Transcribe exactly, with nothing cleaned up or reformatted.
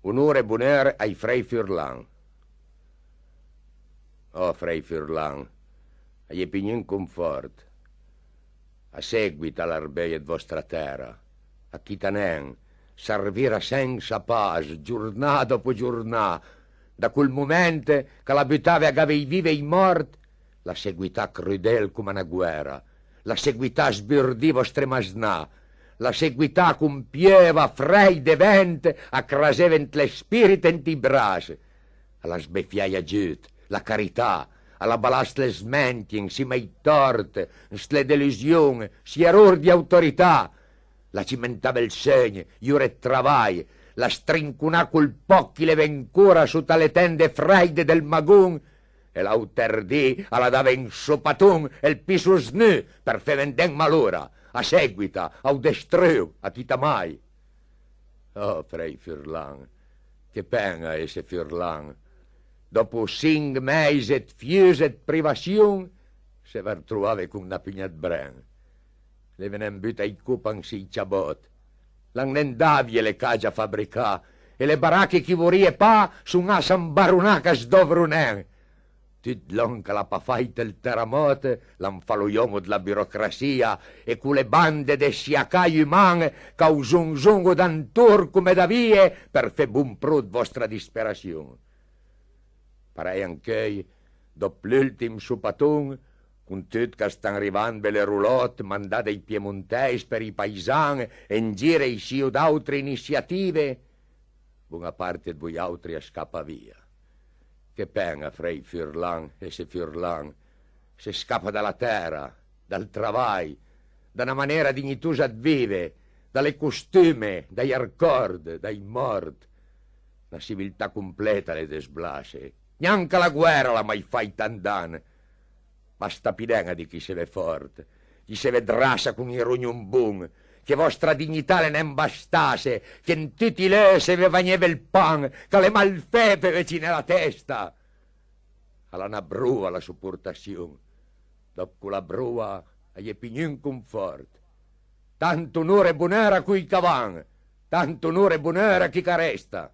Onor e boneur ai frèi furlan. Oh, frèi furlan, a-i é pì gnun confòrt. A séguita a l'arbeuj ëd vòstra tèra, a chita nen, servira sensa pas, giornà dòpo giornà, da col moment ch'a la butave a gavei viv ij mòrt, la séguita crudel coma na guèra, la séguita sburdì vòstre masnà, la séguita con pieuva, frèid e vent a craseve ant lë spìrit e ant ij brass, a la sbefiaja giut la carità, a la balà sle smentie, an sima ij tòrt, an sle delusion, sij eror di autorità, la cimentave ël seugn, j'ore ëd travaj, la strinconà col pòch ch'i leve ancora sota le tende frèide dël magon, e l'àuter dì a la dave un sopaton e ël pì sosnù për feve andé an malora, a séguita, a-j destrù, a chita mai. Oh, frèi furlan, che pen-a esse furlan! Dòpo sinch mèis ëd fius e ëd privassion, se vë rtrovave con na pugna ëd bren. L'eve nen butà ij cop an sij ciabòt. L'han nen davje le cage a fabricà, e le barache ch'i vorìe pa son-asse ambaronà ch'a sdòvro nen. Tut lòn ch'a l'ha pa fàit ël tëramòt, l'han fà lo j'òmo dla burocrasìa, e co le bande dë siacaj uman ch'a-j zonzon-o d'antor come da vie për fé bon pro ëd vòstra disperassion. Parèj ancheuj, dòp l'ùltim sopaton, con tut ch'a stan rivandve le rulòt mandà dai piemontèis për ij paisan e an gir a-j sio d'àutre inissiative, bon-a part ëd vojàutri a scapa via. Che pen-a, frèi furlan, esse furlan, se scapa da la tèra, dal travaj, da na manera dignitosa ëd vive, da le costume, dai arcòrd, dai mòrt. Na civiltà completa a l'é dësblasse. Gnanca la guèra a l'ha mai fàit tant dan. Basta pì nen a dì ch'i seve fòrt, ch'i seve ëd rassa con ij rognon bon, che vòstra dignità a l'é nen bastasse, che an tut ij leu seve vagneve ël pan, ch'a l'é malfé feve cigné la testa. A l'ha na broa la soportassion. Dòp cola broa a-i é pì gnun confòrt. Tant onor e boneur a coj ch'a van, tant onor e boneur a chi ch'a resta.